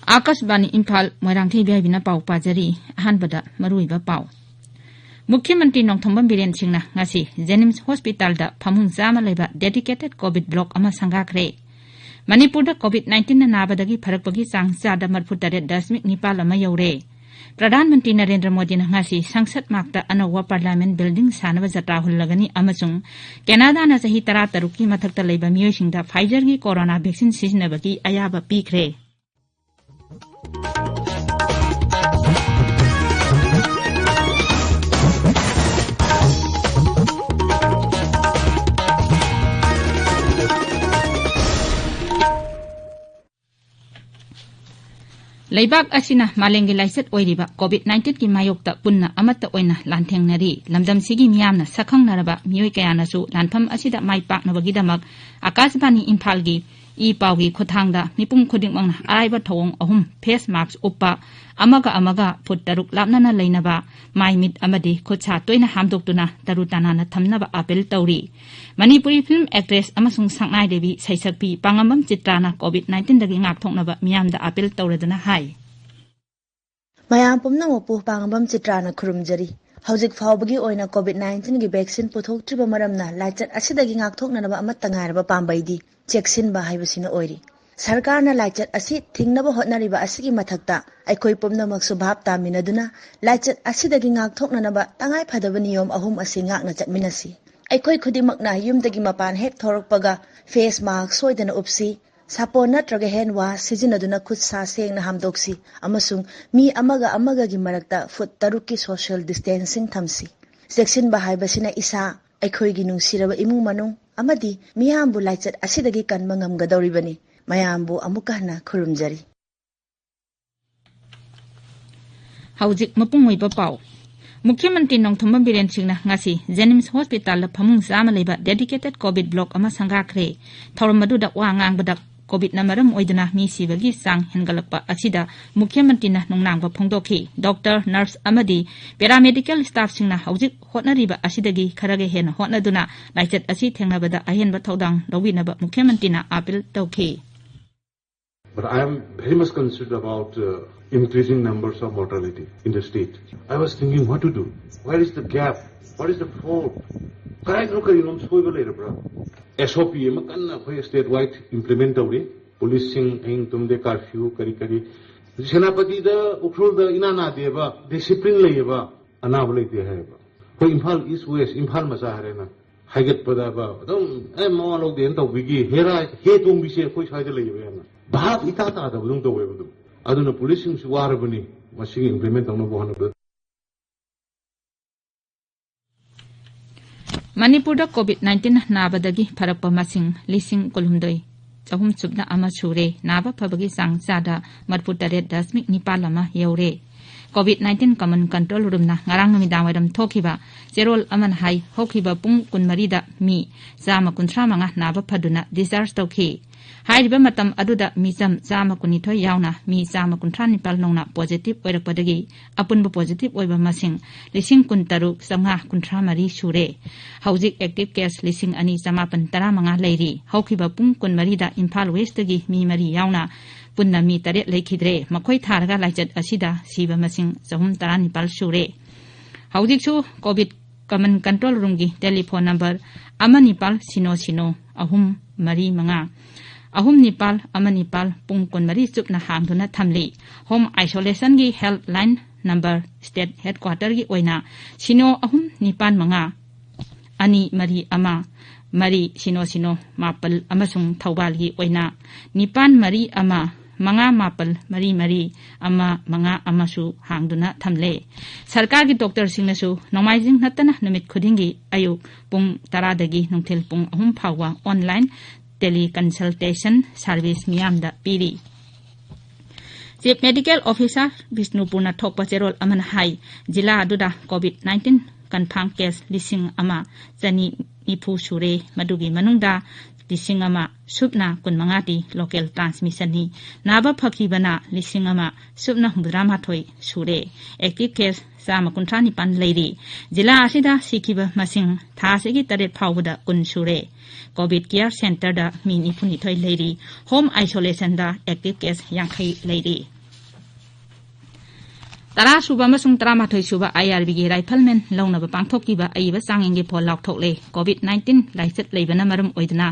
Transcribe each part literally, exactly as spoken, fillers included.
ꯑꯥꯀꯥꯁꯕꯥꯅꯤ ꯏꯝꯐꯥꯜ, ꯃꯣꯏꯔꯥꯡꯊꯦꯝ ꯏꯕꯦꯝꯍꯥꯏꯕꯤꯅ ꯄꯥꯎ ꯄꯥꯖꯔꯤ꯫ ꯑꯍꯥꯟꯕꯗ ꯃꯔꯨꯑꯣꯏꯕ ꯄꯥꯎ꯫ ꯃꯨꯈ꯭ꯌ ꯃꯟꯇ꯭ꯔꯤ ꯅꯣꯡꯊꯣꯝꯕꯝ ꯕꯤꯔꯦꯟ ꯁꯤꯡꯅ ꯉꯁꯤ ꯖꯦꯅꯤꯝꯁ ꯍꯣꯁꯄꯤꯇꯥꯜꯗ ꯐꯃꯨꯡ ꯆꯥꯝꯃ ꯂꯩꯕ dedicated COVID block ꯑꯃ ꯁꯪꯒꯥꯈ꯭ꯔꯦ꯫ ꯃꯅꯤꯄꯨꯔꯗ COVID nineteenꯅ ꯅꯥꯕꯗꯒꯤ ꯐꯔꯛꯄꯒꯤ ꯆꯥꯡ ꯆꯥꯗ ꯃꯔꯤꯐꯨ ꯇꯔꯦꯠ ꯗꯁꯃꯤꯛ ꯅꯤꯄꯥꯜ ꯑꯃ ꯌꯧꯔꯦ꯫ ꯄ꯭ꯔꯙꯥꯟ ꯃꯟꯇ꯭ꯔꯤ ꯅꯔꯦꯟꯗ꯭ꯔ ꯃꯣꯗꯤꯅ ꯉꯁꯤ ꯁꯪꯁꯠ ꯃꯥꯛꯇ ꯑꯅꯧꯕ ꯄꯥꯔꯂꯤꯌꯥꯃꯦꯟ ꯕꯤꯜꯗꯤꯡ ꯁꯥꯅꯕ ꯖꯇ꯭ꯔꯥ ꯍꯨꯜꯂꯒꯅꯤ ꯑꯃꯁꯨꯡ ꯀꯦꯅꯥꯗꯥꯅ ꯆꯍꯤ ꯇꯔꯥꯇꯔꯨꯛꯀꯤ ꯃꯊꯛꯇ ꯂꯩꯕ ꯃꯤꯑꯣꯏꯁꯤꯡꯗ Pfizerꯒꯤ ꯀꯣꯔꯣꯅꯥ ꯚꯦꯛꯁꯤꯟ ꯁꯤꯖꯤꯟꯅꯕꯒꯤ ꯑꯌꯥꯕ ꯄꯤꯈ꯭ꯔꯦ꯫ ꯂꯩꯕꯥꯛ ꯑꯁꯤꯅ ꯃꯥꯂꯦꯝꯒꯤ ꯂꯥꯏꯆꯠ ꯑꯣꯏꯔꯤꯕ COVID nineteenꯒꯤ ꯃꯥꯌꯣꯛꯇ ꯄꯨꯟꯅ ꯑꯃꯠꯇ ꯑꯣꯏꯅ ꯂꯥꯟꯊꯦꯡꯅꯔꯤ꯫ ꯂꯝꯗꯝꯁꯤꯒꯤ ꯃꯤꯌꯥꯝꯅ ꯁꯛꯈꯪꯅꯔꯕ ꯃꯤꯑꯣꯏ ꯀꯌꯥꯅꯁꯨ ꯂꯥꯟꯐꯝ ꯑꯁꯤꯗ ꯃꯥꯏ ꯄꯥꯛꯅꯕꯒꯤꯗꯃꯛ ꯑꯥꯀꯥꯁꯕꯥꯅꯤ ꯏꯝꯐꯥꯜꯒꯤ ꯏ ꯄꯥꯎꯒꯤ ꯈꯨꯠꯊꯥꯡꯗ ꯃꯤꯄꯨꯝ ꯈꯨꯗꯤꯡꯃꯛꯅ ꯑꯔꯥꯏꯕ ꯊꯧꯑꯣꯡ ꯑꯍꯨꯝ, face mask ꯎꯞꯄ, ꯑꯃꯒ ꯑꯃꯒ ꯐꯨꯠ ꯇꯔꯨꯛ ꯂꯥꯞꯅꯅ ꯂꯩꯅꯕ, ꯃꯥꯏ ꯃꯤꯠ ꯑꯃꯗꯤ ꯈꯨꯠ ꯁꯥ ꯇꯣꯏꯅ ꯍꯥꯝꯗꯣꯛꯇꯨꯅ ꯇꯔꯨ ꯇꯅꯥꯟꯅ ꯊꯝꯅꯕ ꯑꯥꯄꯤꯜ ꯇꯧꯔꯤ꯫ ꯃꯅꯤꯄꯨꯔꯤ film actress ꯑꯃꯁꯨꯡ ꯁꯛꯅꯥꯏꯔꯦꯕꯤ ꯁꯩꯁꯛꯄꯤ ꯄꯥꯉꯝꯕꯝ ꯆꯤꯇ꯭ꯔꯥꯅ COVID nineteenꯗꯒꯤ ꯉꯥꯛꯊꯣꯛꯅꯕ ꯃꯤꯌꯥꯝꯗ ꯑꯥꯄꯤꯜ ꯇꯧꯔꯗꯨꯅ ꯍꯥꯏ꯫ ꯃꯌꯥꯝ ꯄꯨꯝꯅꯃꯛꯄꯨ ꯄꯥꯉꯝꯕꯝ ꯆꯤꯇ꯭ꯔꯥꯅ ꯈꯨꯔꯨꯝꯖꯔꯤ꯫ ꯍꯧꯖꯤꯛ ꯐꯥꯎꯕꯒꯤ ꯑꯣꯏꯅ COVID nineteenꯒꯤ vaccine ꯄꯨꯊꯣꯛꯇ꯭ꯔꯤꯕ ꯃꯔꯝꯅ ꯂꯥꯏꯆꯠ ꯑꯁꯤꯗꯒꯤ ꯉꯥꯛꯊꯣꯛꯅꯅꯕ ꯑꯃꯠꯇ ꯉꯥꯏꯔꯕ ꯄꯥꯝꯕꯩꯗꯤ ꯆꯦꯛꯁꯤꯟꯕ ꯍꯥꯏꯕꯁꯤꯅ ꯑꯣꯏꯔꯤ꯫ ꯁꯔꯀꯥꯔꯅ ꯂꯥꯏꯆꯠ ꯑꯁꯤ ꯊꯤꯡꯅꯕ ꯍꯣꯠꯅꯔꯤꯕ ꯑꯁꯤꯒꯤ ꯃꯊꯛꯇ ꯑꯩꯈꯣꯏ ꯄꯨꯝꯅꯃꯛꯁꯨ ꯚꯥꯞ ꯇꯥꯃꯤꯟꯅꯗꯨꯅ ꯂꯥꯏꯆꯠ ꯑꯁꯤꯗꯒꯤ ꯉꯥꯛꯊꯣꯛꯅꯅꯕ ꯇꯉꯥꯏꯐꯗꯕ ꯅꯤꯌꯣꯝ ꯑꯍꯨꯝ ꯑꯁꯤ ꯉꯥꯛꯅ ꯆꯠꯃꯤꯟꯅꯁꯤ꯫ ꯑꯩꯈꯣꯏ ꯈꯨꯗꯤꯡꯃꯛꯅ ꯌꯨꯝꯗꯒꯤ ꯃꯄꯥꯟ ꯍꯦꯛ ꯊꯣꯔꯛꯄꯒ face mask ꯁꯣꯏꯗꯅ ꯎꯞꯁꯤ, ꯁꯥꯄꯣꯟ ꯅꯠꯇ꯭ꯔꯒ hand wash ꯁꯤꯖꯤꯟꯅꯗꯨꯅ ꯈꯨꯠ ꯁꯥ ꯁꯦꯡꯅ ꯍꯥꯝꯗꯣꯛꯁꯤ ꯑꯃꯁꯨꯡ ꯃꯤ ꯑꯃꯒ ꯑꯃꯒꯒꯤ ꯃꯔꯛꯇ ꯐꯨꯠ ꯇꯔꯨꯛꯀꯤ social distancing ꯊꯝꯁꯤ꯫ ꯆꯦꯛꯁꯤꯟꯕ ꯍꯥꯏꯕꯁꯤꯅ ꯏꯁꯥ, ꯑꯩꯈꯣꯏꯒꯤ ꯅꯨꯡꯁꯤꯔꯕ ꯏꯃꯨꯡ ꯃꯅꯨꯡ ꯑꯃꯗꯤ ꯃꯤꯌꯥꯝꯕꯨ ꯂꯥꯏꯆꯠ ꯑꯁꯤꯗꯒꯤ ꯀꯟꯕ ꯉꯝꯒꯗꯧꯔꯤꯕꯅꯤ꯫ ꯃꯌꯥꯝꯕꯨ ꯑꯃꯨꯛꯀ ꯍꯟꯅ ꯈꯨꯔꯨꯝꯖꯔꯤ꯫ ꯍꯧꯖꯤꯛ ꯃꯄꯨꯡ ꯑꯣꯏꯕ ꯄꯥꯎ꯫ ꯃꯨꯈ꯭ꯌ ꯃꯟꯇ꯭ꯔꯤ ꯅꯣꯡꯊꯣꯝꯕꯝ ꯕꯤꯔꯦꯟ ꯁꯤꯡꯅ ꯉꯁꯤ ꯖꯦꯅꯤꯝꯁ ꯍꯣꯁꯄꯤꯇꯥꯜꯗ ꯐꯃꯨꯡ ꯆꯥꯝꯃ ꯂꯩꯕ dedicated COVID block ꯑꯃ ꯁꯪꯒꯥꯈ꯭ꯔꯦ꯫ ꯊꯧꯔꯝ ꯑꯗꯨꯗ ꯋꯥ ꯉꯥꯡꯕꯗ, COVIDꯅ ꯃꯔꯝ ꯑꯣꯏꯗꯨꯅ ꯃꯤ ꯁꯤꯕꯒꯤ ꯆꯥꯡ ꯍꯦꯟꯒꯠꯂꯛꯄ ꯑꯁꯤꯗ ꯃꯨꯈ꯭ꯌ ꯃꯟꯇ꯭ꯔꯤꯅ ꯅꯨꯡꯅꯥꯡꯕ ꯐꯣꯡꯗꯣꯛꯈꯤ꯫ Doctor, nurse ꯑꯃꯗꯤ paramedical staffꯁꯤꯡꯅ ꯍꯧꯖꯤꯛ ꯍꯣꯠꯅꯔꯤꯕ ꯑꯁꯤꯗꯒꯤ ꯈꯔꯒ ꯍꯦꯟꯅ ꯍꯣꯠꯅꯗꯨꯅ ꯂꯥꯏꯆꯠ ꯑꯁꯤ ꯊꯦꯡꯅꯕꯗ ꯑꯍꯦꯟꯕ ꯊꯧꯗꯥꯡ ꯂꯧꯕꯤꯅꯕ ꯃꯨꯈ꯭ꯌ ꯃꯟꯇ꯭ꯔꯤꯅ ꯑꯥꯄꯤꯜ ꯇꯧꯈꯤ꯫ But I am very much concerned about uh, increasing numbers of mortality in the state. I was thinking what to do. Where is the gap? What is the fault? ꯀꯗꯥꯏꯗꯅꯣ ꯀꯔꯤꯅꯣꯝ ꯁꯣꯏꯕ ꯂꯩꯔꯕ꯭ꯔꯥ? ꯑꯦꯁ ꯑꯣ ꯄꯤ ꯑꯃ ꯀꯟꯅ ꯑꯩꯈꯣꯏ ꯁ꯭ꯇꯦꯠ ꯋꯥꯏꯗ implement ꯇꯧꯔꯤ꯫ ꯄꯨꯂꯤꯁꯁꯤꯡ ꯑꯍꯤꯡ ꯇꯨꯝꯗꯦ, ꯀꯥꯔꯐ꯭ꯌꯨ ꯀꯔꯤ ꯀꯔꯤ꯫ ꯁꯦꯅꯥꯄꯇꯤꯗ, ꯎꯈ꯭ꯔꯨꯜꯗ ꯏꯅꯥ ꯅꯥꯗꯦꯕ, ꯗꯤꯁꯤꯄ꯭ꯂꯤꯟ ꯂꯩꯌꯦꯕ, ꯑꯅꯥꯕ ꯂꯩꯇꯦ ꯍꯥꯏꯌꯦꯕ꯫ ꯑꯩꯈꯣꯏ ꯏꯝꯐꯥꯜ ꯏꯁ ꯋꯦꯁ, ꯏꯝꯐꯥꯜ ꯃꯆꯥ ꯍꯥꯏꯔꯦꯅ ꯍꯥꯏꯒꯠꯄꯗꯕ ꯑꯗꯨꯝ ꯑꯦ ꯃꯋꯥ ꯂꯧꯗꯦꯅ ꯇꯧꯕꯤꯒꯤ ꯍꯦꯔꯥ ꯍꯦ ꯇꯣꯡꯕꯤꯁꯦ ꯑꯩꯈꯣꯏ ꯁ꯭ꯋꯥꯏꯗ ꯂꯩꯌꯦꯕ ꯌꯥꯝꯅ꯫ ꯚꯥꯞ ꯏꯇꯥ ꯇꯥꯗꯕ ꯑꯗꯨꯝ ꯇꯧꯋꯦꯕ ꯑꯗꯨꯝ꯫ ꯑꯗꯨꯅ ꯄꯨꯂꯤꯁꯁꯤꯡꯁꯨ ꯋꯥꯔꯕꯅꯤ ꯃꯁꯤꯒꯤ ꯏꯝꯄ꯭ꯂꯤꯃꯦꯟ ꯇꯧꯅꯕ ꯍꯣꯠꯅꯕꯗ꯫ ꯃꯅꯤꯄꯨꯔꯗ ꯀꯣꯚꯤꯗ ꯅꯥꯏꯟꯇꯤꯟ ꯅꯥꯕꯗꯒꯤ ꯐꯔꯛꯄ ꯃꯁꯤꯡ ꯂꯤꯁꯤꯡ ꯀꯨꯟꯍꯨꯝꯗꯣꯏ ꯆꯍꯨꯝ ꯁꯨꯞꯅ ꯑꯃ ꯁꯨꯔꯦ꯫ ꯅꯥꯕ ꯐꯕꯒꯤ ꯆꯥꯡ ꯆꯥꯗ ꯃꯔꯤꯐꯨ ꯇꯔꯦꯠ ꯗꯁꯃꯤꯛ ꯅꯤꯄꯥꯜ ꯑꯃ ꯌꯧꯔꯦ꯫ ꯀꯣꯚꯤꯗ ꯅꯥꯏꯟꯇꯤꯟ ꯀꯃꯟ ꯀꯟꯇ꯭ꯔꯣꯜ ꯔꯨꯝꯅ ꯉꯔꯥꯡ ꯅꯨꯃꯤꯗꯥꯡ ꯋꯥꯏꯔꯝ ꯊꯣꯛꯈꯤꯕ ꯆꯦꯔꯣꯜ ꯑꯃꯅ ꯍꯥꯏ, ꯍꯧꯈꯤꯕ ꯄꯨꯡ ꯀꯨꯟꯃꯔꯤꯗ ꯃꯤ ꯆꯥꯝꯃ ꯀꯨꯟꯊ꯭ꯔꯥ ꯃꯉꯥ ꯅꯥꯕ ꯐꯗꯨꯅ ꯗꯤꯁꯆꯥꯔꯖ ꯇꯧꯈꯤ꯫ ꯍꯥꯏꯔꯤꯕ ꯃꯇꯝ ꯑꯗꯨꯗ ꯃꯤꯆꯝ ꯆꯥꯝꯃ ꯀꯨꯟꯅꯤꯊꯣꯏ ꯌꯥꯎꯅ ꯃꯤ ꯆꯥꯝꯃ ꯀꯨꯟꯊ꯭ꯔꯥ ꯅꯤꯄꯥꯜ ꯅꯧꯅ ꯄꯣꯖꯤꯇꯤꯚ ꯑꯣꯏꯔꯛꯄꯗꯒꯤ ꯑꯄꯨꯟꯕ ꯄꯣꯖꯤꯇꯤꯚ ꯑꯣꯏꯕ ꯃꯁꯤꯡ ꯂꯤꯁꯤꯡ ꯀꯨꯟ ꯇꯔꯨꯛ ꯆꯥꯝꯃꯉꯥ ꯀꯨꯟꯊ꯭ꯔꯥ ꯃꯔꯤ ꯁꯨꯔꯦ꯫ ꯍꯧꯖꯤꯛ ꯑꯦꯛꯇꯤꯚ ꯀꯦꯁ ꯂꯤꯁꯤꯡ ꯑꯅꯤ ꯆꯥꯃꯥꯄꯟ ꯇꯔꯥꯃꯉꯥ ꯂꯩꯔꯤ꯫ ꯍꯧꯈꯤꯕ ꯄꯨꯡ ꯀꯨꯟꯃꯔꯤꯗ ꯏꯝꯐꯥꯜ ꯋꯦꯁꯇꯒꯤ ꯃꯤ ꯃꯔꯤ ꯌꯥꯎꯅ ꯄꯨꯟꯅ ꯃꯤ ꯇꯔꯦꯠ ꯂꯩꯈꯤꯗ꯭ꯔꯦ꯫ ꯃꯈꯣꯏ ꯊꯥꯔꯒ ꯂꯥꯏꯆꯠ ꯑꯁꯤꯗ ꯁꯤꯕ ꯃꯁꯤꯡ ꯆꯍꯨꯝ ꯇꯔꯥꯅꯤꯄꯥꯜ ꯁꯨꯔꯦ꯫ ꯍꯧꯖꯤꯛꯁꯨ ꯀꯣꯚꯤꯗ ꯀꯃꯟ ꯀꯟꯇ꯭ꯔꯣꯜ ꯔꯨꯝꯒꯤ ꯇꯦꯂꯤꯐꯣꯟ ꯅꯝꯕꯔ ꯑꯃ ꯅꯤꯄꯥꯜ ꯁꯤꯅꯣ ꯁꯤꯅꯣ ꯑꯍꯨꯝ ꯃꯔꯤ ꯃꯉꯥ, ꯑꯍꯨꯝ ꯅꯤꯄꯥꯜ ꯑꯃ ꯅꯤꯄꯥꯜ ꯄꯨꯡ ꯀꯨꯟꯃꯔꯤ ꯆꯨꯞꯅ ꯍꯥꯡꯗꯨꯅ ꯊꯝꯂꯤ꯫ ꯍꯣꯝ ꯑꯥꯏꯁꯣꯂꯦꯁꯟꯒꯤ ꯍꯦꯜꯞꯂꯥꯏꯟ ꯅꯝꯕꯔ ꯁ꯭ꯇꯦꯠ ꯍꯦꯗꯀ꯭ꯋꯥꯇꯔꯒꯤ ꯑꯣꯏꯅ ꯁꯤꯅꯣ ꯑꯍꯨꯝ ꯅꯤꯄꯥꯜ ꯃꯉꯥ ꯑꯅꯤ ꯃꯔꯤ ꯑꯃ ꯃꯔꯤ ꯁꯤꯅꯣ ꯁꯤꯅꯣ ꯃꯥꯄꯜ ꯑꯃꯁꯨꯡ ꯊꯧꯕꯥꯜꯒꯤ ꯑꯣꯏꯅ ꯅꯤꯄꯥꯜ ꯃꯔꯤ ꯑꯃ ꯃꯉꯥ ꯃꯥꯄꯜ ꯃꯔꯤ ꯃꯔꯤ ꯑꯃ ꯃꯉꯥ ꯑꯃꯁꯨ ꯍꯥꯡꯗꯨꯅ ꯊꯝꯂꯦ꯫ ꯁꯔꯀꯥꯔꯒꯤ ꯗꯣꯛꯇꯔꯁꯤꯡꯅꯁꯨ ꯅꯣꯡꯃꯥꯏꯖꯤꯡ ꯅꯠꯇꯅ ꯅꯨꯃꯤꯠ ꯈꯨꯗꯤꯡꯒꯤ ꯑꯌꯨꯛ ꯄꯨꯡ ꯇꯔꯥꯗꯒꯤ ꯅꯨꯡꯊꯤꯜ ꯄꯨꯡ ꯑꯍꯨꯝ ꯐꯥꯎꯕ ꯑꯣꯟꯂꯥꯏꯟ ꯇꯦꯂꯤ ꯀꯟꯁꯜꯇꯦꯁꯟ ꯁꯥꯔꯚꯤꯁ ꯃꯤꯌꯥꯝꯗ ꯄꯤꯔꯤ꯫ ꯆꯤꯐ ꯃꯦꯗꯤꯀꯦꯜ ꯑꯣꯐꯤꯁꯥꯔ ꯕꯤꯁꯅꯨꯄꯨꯔꯅ ꯊꯣꯛꯄ ꯆꯦꯔꯣꯜ ꯑꯃꯅ ꯍꯥꯏ, ꯖꯤꯂꯥ ꯑꯗꯨꯗ ꯀꯣꯚꯤꯗ ꯅꯥꯏꯟꯇꯤꯟ ꯀꯟꯐꯥꯔꯝ ꯀꯦꯁ ꯂꯤꯁꯤꯡ ꯑꯃ ꯆꯅꯤ ꯅꯤꯐꯨ ꯁꯨꯔꯦ꯫ ꯃꯗꯨꯒꯤ ꯃꯅꯨꯡꯗ ꯂꯤꯁꯤꯡ ꯑꯃ ꯁꯨꯞꯅ ꯀꯨꯟꯃꯉꯥꯗꯤ local transmissionꯅꯤ꯫ ꯅꯥꯕ ꯐꯈꯤꯕꯅ ꯂꯤꯁꯤꯡ ꯑꯃ ꯁꯨꯞꯅ ꯍꯨꯝꯐꯨꯇꯔꯥ ꯃꯥꯊꯣꯏ ꯁꯨꯔꯦ꯫ Active case ꯆꯥꯝꯃ ꯀꯨꯟꯊ꯭ꯔꯥ ꯅꯤꯄꯥꯟ ꯂꯩꯔꯤ꯫ ꯖꯤꯂꯥ ꯑꯁꯤꯗ ꯁꯤꯈꯤꯕ ꯃꯁꯤꯡ ꯊꯥ ꯑꯁꯤꯒꯤ ꯇꯔꯦꯠ ꯐꯥꯎꯕꯗ ꯀꯨꯟ ꯁꯨꯔꯦ꯫ COVID care centreꯗ ꯃꯤ ꯅꯤꯐꯨꯅꯤꯊꯣꯏ ꯂꯩꯔꯤ꯫ Home isolationꯗ active case ꯌꯥꯡꯈꯩ ꯂꯩꯔꯤ꯫ ꯇꯔꯥ ꯁꯨꯕ ꯑꯃꯁꯨꯡ ꯇꯔꯥꯃꯥꯊꯣꯏ ꯁꯨꯕ IRBꯒꯤ riflemen ꯂꯧꯅꯕ ꯄꯥꯡꯊꯣꯛꯈꯤꯕ ꯑꯏꯕ ꯆꯥꯡꯌꯦꯡꯒꯤ ꯐꯣꯜ ꯂꯥꯎꯊꯣꯛꯂꯦ꯫ COVID nineteen ꯂꯥꯏꯆꯠ ꯂꯩꯕꯅ ꯃꯔꯝ ꯑꯣꯏꯗꯨꯅ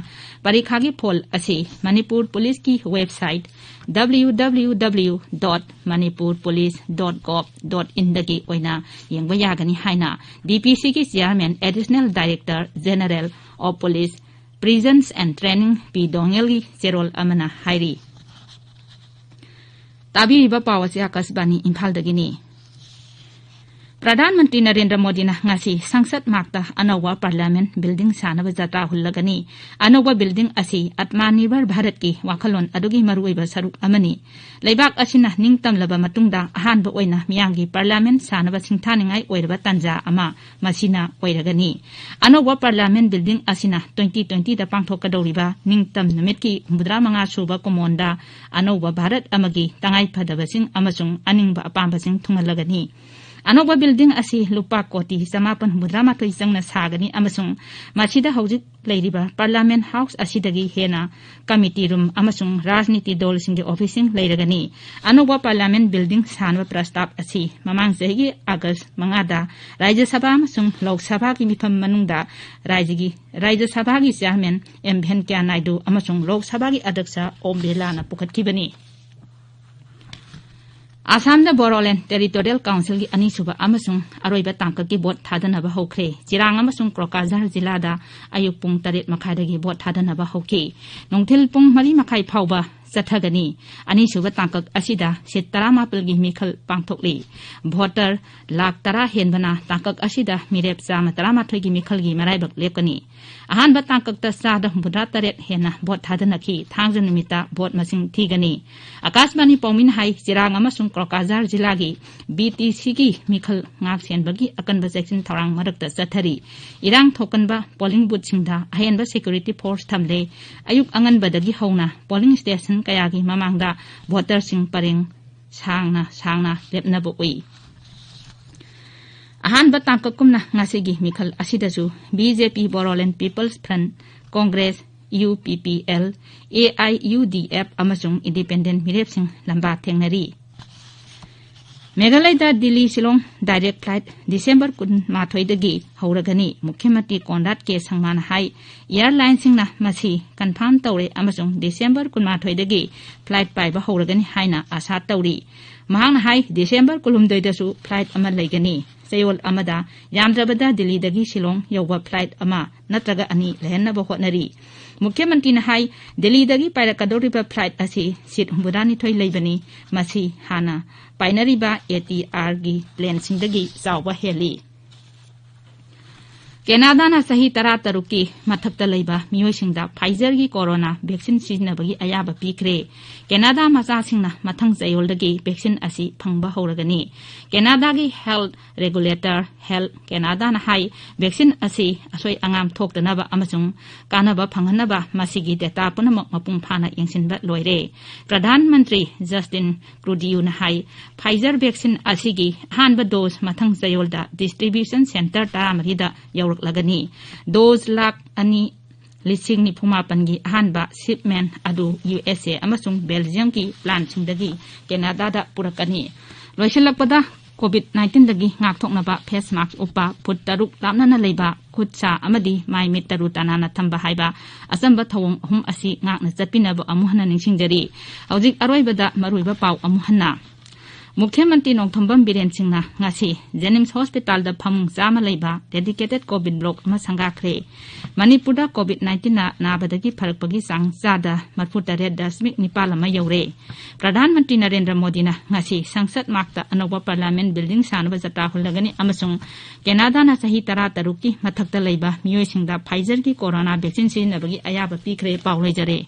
ꯄꯔꯤꯈꯥꯒꯤ ꯐꯣꯜ ꯑꯁꯤ ꯃꯅꯤꯄꯨꯔ ꯄꯨꯂꯤꯁꯀꯤ website www.manipurpolice.gov.inꯗꯒꯤ ꯑꯣꯏꯅ ꯌꯦꯡꯕ ꯌꯥꯒꯅꯤ ꯍꯥꯏꯅ DPCꯒꯤ chairman, Additional Director General of Police, Prisons and Training ꯄꯤ ꯗꯣꯉꯦꯜꯒꯤ ꯆꯦꯔꯣꯜ ꯑꯃꯅ ꯍꯥꯏꯔꯤ꯫ ꯇꯥꯕꯤꯔꯤꯕ ꯄꯥꯎ ꯑꯁꯤ ꯑꯀꯥꯁꯕꯥꯅꯤ ꯏꯝꯐꯥꯜꯗꯒꯤꯅꯤ꯫ ꯄ꯭ꯔꯙꯥꯟ ꯃꯟꯇ꯭ꯔꯤ ꯅꯔꯦꯟꯗ꯭ꯔ ꯃꯣꯗꯤꯅ ꯉꯁꯤ ꯁꯪꯁꯠ ꯃꯥꯛꯇ ꯑꯅꯧꯕ ꯄꯥꯔꯂꯤꯌꯥꯃꯦꯟ ꯕꯤꯜꯗꯤꯡ ꯁꯥꯅꯕ ꯖꯇ꯭ꯔꯥ ꯍꯨꯜꯂꯒꯅꯤ꯫ ꯑꯅꯧꯕ ꯕꯤꯜꯗꯤꯡ ꯑꯁꯤ ꯑꯠꯃꯥ ꯅꯤꯔꯚꯔ ꯚꯥꯔꯠꯀꯤ ꯋꯥꯈꯜꯂꯣꯟ ꯑꯗꯨꯒꯤ ꯃꯔꯨꯑꯣꯏꯕ ꯁꯔꯨꯛ ꯑꯃꯅꯤ꯫ ꯂꯩꯕꯥꯛ ꯑꯁꯤꯅ ꯅꯤꯡꯇꯝꯂꯕ ꯃꯇꯨꯡꯗ ꯑꯍꯥꯟꯕ ꯑꯣꯏꯅ ꯃꯤꯌꯥꯝꯒꯤ ꯄꯥꯔꯂꯤꯌꯥꯃꯦꯟ ꯁꯥꯅꯕ ꯁꯤꯡꯊꯥꯅꯤꯡꯉꯥꯏ ꯑꯣꯏꯔꯕ ꯇꯥꯟꯖꯥ ꯑꯃ ꯃꯁꯤꯅ ꯑꯣꯏꯔꯒꯅꯤ꯫ ꯑꯅꯧꯕ ꯄꯥꯔꯂꯤꯌꯥꯃꯦꯟ ꯕꯤꯜꯗꯤꯡ ꯑꯁꯤꯅ twenty twentyꯗ ꯄꯥꯡꯊꯣꯛꯀꯗꯧꯔꯤꯕ ꯅꯤꯡꯇꯝ ꯅꯨꯃꯤꯠꯀꯤ ꯍꯨꯝꯐꯨꯇꯔꯥ ꯃꯉꯥ ꯁꯨꯕ ꯀꯨꯃꯣꯟꯗ ꯑꯅꯧꯕ ꯚꯥꯔꯠ ꯑꯃꯒꯤ ꯇꯉꯥꯏ ꯐꯗꯕꯁꯤꯡ ꯑꯃꯁꯨꯡ ꯑꯅꯤꯡꯕ ꯑꯄꯥꯝꯕꯁꯤꯡ ꯊꯨꯡꯍꯜꯂꯒꯅꯤ꯫ ꯑꯅꯧꯕ ꯕꯤꯜꯗꯤꯡ ꯑꯁꯤ ꯂꯨꯄꯥ ꯀꯣꯇꯤ ꯆꯃꯥꯄꯟ ꯍꯨꯝꯐꯨꯇꯔꯥ ꯃꯥꯊꯣꯏ ꯆꯪꯅ ꯁꯥꯒꯅꯤ ꯑꯃꯁꯨꯡ ꯃꯁꯤꯗ ꯍꯧꯖꯤꯛ ꯂꯩꯔꯤꯕ ꯄꯥꯔꯂꯤꯌꯥꯃꯦꯟ ꯍꯥꯎꯁ ꯑꯁꯤꯗꯒꯤ ꯍꯦꯟꯅ ꯀꯃꯤꯇꯤ ꯔꯨꯝ ꯑꯃꯁꯨꯡ ꯔꯥꯖꯅꯤꯇꯤ ꯗꯜꯁꯤꯡꯒꯤ ꯑꯣꯐꯤꯁꯁꯤꯡ ꯂꯩꯔꯒꯅꯤ꯫ ꯑꯅꯧꯕ ꯄꯥꯔꯂꯤꯌꯥꯃꯦꯟ ꯕꯤꯜꯗꯤꯡ ꯁꯥꯅꯕ ꯄ꯭ꯔꯁꯇꯥꯕ ꯑꯁꯤ ꯃꯃꯥꯡ ꯆꯍꯤꯒꯤ ꯑꯥꯒꯁ ꯃꯉꯥꯗ ꯔꯥꯖ꯭ꯌ ꯁꯚꯥ ꯑꯃꯁꯨꯡ ꯂꯣꯛ ꯁꯚꯥꯒꯤ ꯃꯤꯐꯝ ꯃꯅꯨꯡꯗ ꯔꯥꯖ꯭ꯌꯒꯤ, ꯔꯥꯖ꯭ꯌ ꯁꯚꯥꯒꯤ chairman ꯑꯦꯝ ꯚꯦꯟꯀꯌꯥ ꯅꯥꯏꯗꯨ ꯑꯃꯁꯨꯡ ꯂꯣꯛ ꯁꯚꯥꯒꯤ ꯑꯗ꯭ꯌꯛꯁ ꯑꯣꯝ ꯕꯤꯔꯂꯥꯅ ꯄꯨꯈꯠꯈꯤꯕꯅꯤ꯫ ꯑꯁꯥꯝꯗ ꯕꯣꯔꯣꯂꯦꯟ ꯇꯦꯔꯤꯇꯣꯔꯤꯌꯦꯜ ꯀꯥꯎꯟꯁꯤꯜꯒꯤ ꯑꯅꯤꯁꯨꯕ ꯑꯃꯁꯨꯡ ꯑꯔꯣꯏꯕ ꯇꯥꯡꯀꯛꯀꯤ ꯚꯣꯠ ꯊꯥꯗꯅꯕ ꯍꯧꯈ꯭ꯔꯦ꯫ ꯆꯤꯔꯥꯡ ꯑꯃꯁꯨꯡ ꯀ꯭ꯔꯣꯀꯥꯖꯥꯔ ꯖꯤꯂꯥꯗ ꯑꯌꯨꯛ ꯄꯨꯡ ꯇꯔꯦꯠ ꯃꯈꯥꯏꯗꯒꯤ ꯚꯣꯠ ꯊꯥꯗꯅꯕ ꯍꯧꯈꯤ꯫ ꯅꯨꯡꯊꯤꯜ ꯄꯨꯡ ꯃꯔꯤ ꯃꯈꯥꯏ ꯐꯥꯎꯕ ꯆꯠꯊꯒꯅꯤ꯫ ꯑꯅꯤꯁꯨꯕ ꯇꯥꯡꯀꯛ ꯑꯁꯤꯗ ꯁꯤꯠ ꯇꯔꯥꯃꯥꯄꯜꯒꯤ ꯃꯤꯈꯜ ꯄꯥꯡꯊꯣꯛꯂꯤ꯫ ꯚꯣꯇꯔ ꯂꯥꯈ ꯇꯔꯥ ꯍꯦꯟꯕꯅ ꯇꯥꯡꯀꯛ ꯑꯁꯤꯗ ꯃꯤꯔꯦꯞ ꯆꯥꯝꯃ ꯇꯔꯥꯃꯥꯊꯣꯏꯒꯤ ꯃꯤꯈꯜꯒꯤ ꯃꯔꯥꯏꯕꯛ ꯂꯦꯞꯀꯅꯤ꯫ ꯑꯍꯥꯟꯕ ꯇꯥꯡꯀꯛꯇ ꯆꯥꯗ ꯍꯨꯝꯐꯨꯇꯔꯥ ꯇꯔꯦꯠ ꯍꯦꯟꯅ ꯚꯣꯠ ꯊꯥꯗꯅꯈꯤ꯫ ꯊꯥꯡꯖ ꯅꯨꯃꯤꯠꯇ ꯚꯣꯠ ꯃꯁꯤꯡ ꯊꯤꯒꯅꯤ꯫ ꯑꯀꯥꯁꯕꯥꯅꯤ ꯄꯥꯎꯃꯤꯅ ꯍꯥꯏ, ꯆꯤꯔꯥꯡ ꯑꯃꯁꯨꯡ ꯀ꯭ꯔꯣꯀꯥꯖꯥꯔ ꯖꯤꯂꯥꯒꯤ ꯕꯤꯇꯤꯁꯤꯒꯤ ꯃꯤꯈꯜ ꯉꯥꯛ ꯁꯦꯟꯕꯒꯤ ꯑꯀꯟꯕ ꯆꯦꯛꯁꯤꯟ ꯊꯧꯔꯥꯡ ꯃꯔꯛꯇ ꯆꯠꯊꯔꯤ꯫ ꯏꯔꯥꯡ ꯊꯣꯛꯀꯟꯕ ꯄꯣꯂꯤꯡ ꯕꯨꯠꯁꯤꯡꯗ ꯑꯍꯦꯟꯕ ꯁꯦꯀ꯭ꯌꯨꯔꯤꯇꯤ ꯐꯣꯔꯁ ꯊꯝꯂꯦ꯫ ꯑꯌꯨꯛ ꯑꯉꯟꯕꯗꯒꯤ ꯍꯧꯅ ꯄꯣꯂꯤꯡ ꯁ꯭ꯇꯦꯁꯟ ꯀꯌꯥꯒꯤ ꯃꯃꯥꯡꯗ ꯚꯣꯇꯔꯁꯤꯡ ꯄꯔꯦꯡ ꯁꯥꯡꯅ ꯁꯥꯡꯅ ꯂꯦꯞꯅꯕ ꯎꯏ꯫ ꯑꯍꯥꯟꯕ ꯇꯥꯡꯀꯛ ꯀꯨꯝꯅ ꯉꯁꯤꯒꯤ ꯃꯤꯈꯜ ꯑꯁꯤꯗꯁꯨ B J P, Bodoland People's Front, Congress, U P P L, A I U D F ꯑꯃꯁꯨꯡ ꯏꯟꯗꯤꯄꯦꯟꯗꯦꯟꯠ ꯃꯤꯔꯦꯞꯁꯤꯡ ꯂꯝꯕꯥ ꯊꯦꯡꯅꯔꯤ꯫ ꯃꯦꯘꯥꯂꯌꯗ Delhi Shillong direct flight December ꯀꯨꯟꯃꯥꯊꯣꯏꯗꯒꯤ ꯍꯧꯔꯒꯅꯤ꯫ ꯃꯨꯈ꯭ꯌ ꯃꯟꯇ꯭ꯔꯤ ꯀꯣꯟꯔꯥꯗ ꯀꯦ ꯁꯪꯃꯥꯅ ꯍꯥꯏ, ꯑꯦꯌꯔꯂꯥꯏꯟꯁꯤꯡꯅ ꯃꯁꯤ ꯀꯟꯐꯥꯔꯝ ꯇꯧꯔꯦ ꯑꯃꯁꯨꯡ ꯗꯤꯁꯦꯝꯕꯔ ꯀꯨꯟꯃꯥꯊꯣꯏꯗꯒꯤ ꯐ꯭ꯂꯥꯏꯠ ꯄꯥꯏꯕ ꯍꯧꯔꯒꯅꯤ ꯍꯥꯏꯅ ꯑꯥꯁꯥ ꯇꯧꯔꯤ꯫ ꯃꯍꯥꯛꯅ ꯍꯥꯏ, ꯗꯤꯁꯦꯝꯕꯔ ꯀꯨꯟꯍꯨꯝꯗꯣꯏꯗꯁꯨ ꯐ꯭ꯂꯥꯏꯠ ꯑꯃ ꯂꯩꯒꯅꯤ꯫ ꯆꯌꯣꯜ ꯑꯃꯗ ꯌꯥꯝꯗ꯭ꯔꯕꯗ ꯗꯤꯜꯂꯤꯗꯒꯤ ꯁꯤꯂꯣꯡ ꯌꯧꯕ ꯐ꯭ꯂꯥꯏꯠ ꯑꯃ ꯅꯠꯇ꯭ꯔꯒ ꯑꯅꯤ ꯂꯩꯍꯟꯅꯕ ꯍꯣꯠꯅꯔꯤ꯫ ꯃꯨꯈ꯭ꯌ ꯃꯟꯇ꯭ꯔꯤꯅ ꯍꯥꯏ, ꯗꯤꯜꯂꯤꯗꯒꯤ ꯄꯥꯏꯔꯛꯀꯗꯧꯔꯤꯕ ꯐ꯭ꯂꯥꯏꯠ ꯑꯁꯤ ꯁꯤꯠ ꯍꯨꯝꯐꯨꯇꯔꯥꯅꯤꯊꯣꯏ ꯂꯩꯕꯅꯤ꯫ ꯃꯁꯤ ꯍꯥꯟꯅ ꯄꯥꯏꯅꯔꯤꯕ ꯑꯦ ꯇꯤ ꯑꯥꯔꯒꯤ ꯄ꯭ꯂꯦꯟꯁꯤꯡꯗꯒꯤ ꯆꯥꯎꯕ ꯍꯦꯜꯂꯤ꯫ ꯀꯦꯅꯥꯗꯥꯅ ꯆꯍꯤ ꯇꯔꯥꯇꯔꯨꯛꯀꯤ ꯃꯊꯛꯇ ꯂꯩꯕ ꯃꯤꯑꯣꯏꯁꯤꯡꯗ ꯐꯥꯏꯖꯔꯒꯤ ꯀꯣꯔꯣꯅꯥ ꯚꯦꯛꯁꯤꯟ ꯁꯤꯖꯤꯟꯅꯕꯒꯤ ꯑꯌꯥꯕ ꯄꯤꯈ꯭ꯔꯦ꯫ ꯀꯦꯅꯥꯗꯥ ꯃꯆꯥꯁꯤꯡꯅ ꯃꯊꯪ ꯆꯌꯣꯜꯗꯒꯤ ꯚꯦꯛꯁꯤꯟ ꯑꯁꯤ ꯐꯪꯕ ꯍꯧꯔꯒꯅꯤ꯫ ꯀꯦꯅꯥꯗꯥꯒꯤ ꯍꯦꯜꯊ ꯔꯦꯒꯨꯂꯦꯇꯔ ꯍꯦꯜꯊ ꯀꯦꯅꯥꯗꯥꯅ ꯍꯥꯏ, ꯚꯦꯛꯁꯤꯟ ꯑꯁꯤ ꯑꯁꯣꯏ ꯑꯉꯥꯝ ꯊꯣꯛꯇꯅꯕ ꯑꯃꯁꯨꯡ ꯀꯥꯟꯅꯕ ꯐꯪꯍꯟꯅꯕ ꯃꯁꯤꯒꯤ ꯗꯦꯇꯥ ꯄꯨꯝꯅꯃꯛ ꯃꯄꯨꯡ ꯐꯥꯅ ꯌꯦꯡꯁꯤꯟꯕ ꯂꯣꯏꯔꯦ꯫ ꯄ꯭ꯔꯙꯥꯟ ꯃꯟꯇ꯭ꯔꯤ ꯖꯁꯇꯤꯟ ꯇ꯭ꯔꯨꯗꯤꯌꯨꯅ ꯍꯥꯏ, ꯐꯥꯏꯖꯔ ꯚꯦꯛꯁꯤꯟ ꯑꯁꯤꯒꯤ ꯑꯍꯥꯟꯕ ꯗꯣꯁ ꯃꯊꯪ ꯆꯌꯣꯜꯗ ꯗꯤꯁꯇ꯭ꯔꯤꯕ꯭ꯌꯨꯁꯟ ꯁꯦꯟꯇꯔ ꯇꯔꯥꯃꯔꯤꯗ ꯌꯧꯔꯛꯂꯒꯅꯤ꯫ ꯗꯣꯁ ꯂꯥꯈ ꯑꯅꯤ ꯂꯤꯁꯤꯡ ꯅꯤꯐꯨ ꯃꯥꯄꯟꯒꯤ ꯑꯍꯥꯟꯕ ꯁꯤꯞꯃꯦꯟ ꯑꯗꯨ ꯌꯨ ꯑꯦꯁ ꯑꯦ ꯑꯃꯁꯨꯡ ꯕꯦꯜꯖꯤꯌꯝꯒꯤ ꯄ꯭ꯂꯥꯟꯁꯤꯡꯗꯒꯤ ꯀꯦꯅꯥꯗꯥꯗ ꯄꯨꯔꯛꯀꯅꯤ꯫ ꯂꯣꯏꯁꯤꯜꯂꯛꯄꯗ, ꯀꯣꯚꯤꯗ ꯅꯥꯏꯟꯇꯤꯟꯗꯒꯤ ꯉꯥꯛꯊꯣꯛꯅꯕ ꯐꯦꯁ ꯃꯥꯛꯁ ꯎꯞꯄ, ꯐꯨꯠ ꯇꯔꯨꯛ ꯂꯥꯞꯅꯅ ꯂꯩꯕ, ꯈꯨꯠ ꯁꯥ ꯑꯃꯗꯤ ꯃꯥꯏ ꯃꯤꯠ ꯇꯔꯨ ꯇꯅꯥꯟꯅ ꯊꯝꯕ ꯍꯥꯏꯕ ꯑꯆꯝꯕ ꯊꯧꯑꯣꯡ ꯑꯍꯨꯝ ꯑꯁꯤ ꯉꯥꯛꯅ ꯆꯠꯄꯤꯅꯕ ꯑꯃꯨꯛ ꯍꯟꯅ ꯅꯤꯡꯁꯤꯡꯖꯔꯤ꯫ ꯍꯧꯖꯤꯛ ꯑꯔꯣꯏꯕꯗ ꯃꯔꯨꯑꯣꯏꯕ ꯄꯥꯎ ꯑꯃꯨꯛ ꯍꯟꯅ꯫ ꯃꯨꯈ꯭ꯌ ꯃꯟꯇ꯭ꯔꯤ ꯅꯣꯡꯊꯣꯝꯕꯝ ꯕꯤꯔꯦꯟ ꯁꯤꯡꯅ ꯉꯁꯤ ꯖꯦꯅꯤꯝꯁ ꯍꯣꯁꯄꯤꯇꯥꯜꯗ ꯐꯃꯨꯡ ꯆꯥꯝꯃ ꯂꯩꯕ dedicated COVID block ꯑꯃ ꯁꯪꯒꯥꯈ꯭ꯔꯦ꯫ ꯃꯅꯤꯄꯨꯔꯗ COVID nineteen ꯅꯥꯕꯗꯒꯤ ꯐꯔꯛꯄꯒꯤ ꯆꯥꯡ ꯆꯥꯗ ꯃꯔꯤꯐꯨ ꯇꯔꯦꯠ ꯗꯁꯃꯤꯛ ꯅꯤꯄꯥꯜ ꯑꯃ ꯌꯧꯔꯦ꯫ ꯄ꯭ꯔꯙꯥꯟ ꯃꯟꯇ꯭ꯔꯤ ꯅꯔꯦꯟꯗ꯭ꯔ ꯃꯣꯗꯤꯅ ꯉꯁꯤ ꯁꯪꯁꯠ ꯃꯥꯔꯒꯇ ꯑꯅꯧꯕ ꯄꯥꯔꯂꯤꯌꯥꯃꯦꯟ ꯕꯤꯜꯗꯤꯡ ꯁꯥꯅꯕ ꯖꯇ꯭ꯔꯥ ꯍꯨꯜꯂꯒꯅꯤ ꯑꯃꯁꯨꯡ ꯀꯦꯅꯥꯗꯥꯅ ꯆꯍꯤ ꯇꯔꯥ ꯇꯔꯨꯛꯀꯤ ꯃꯊꯛꯇ ꯂꯩꯕ ꯃꯤꯑꯣꯏꯁꯤꯡꯗ ꯐꯥꯏꯖꯔꯒꯤ ꯀꯣꯔꯣꯅꯥ ꯚꯦꯛꯁꯤꯟ ꯁꯤꯖꯤꯟꯅꯕꯒꯤ ꯑꯌꯥꯕ ꯄꯤꯈ꯭ꯔꯦ꯫ ꯄꯥꯎ ꯂꯩꯖꯔꯦ꯫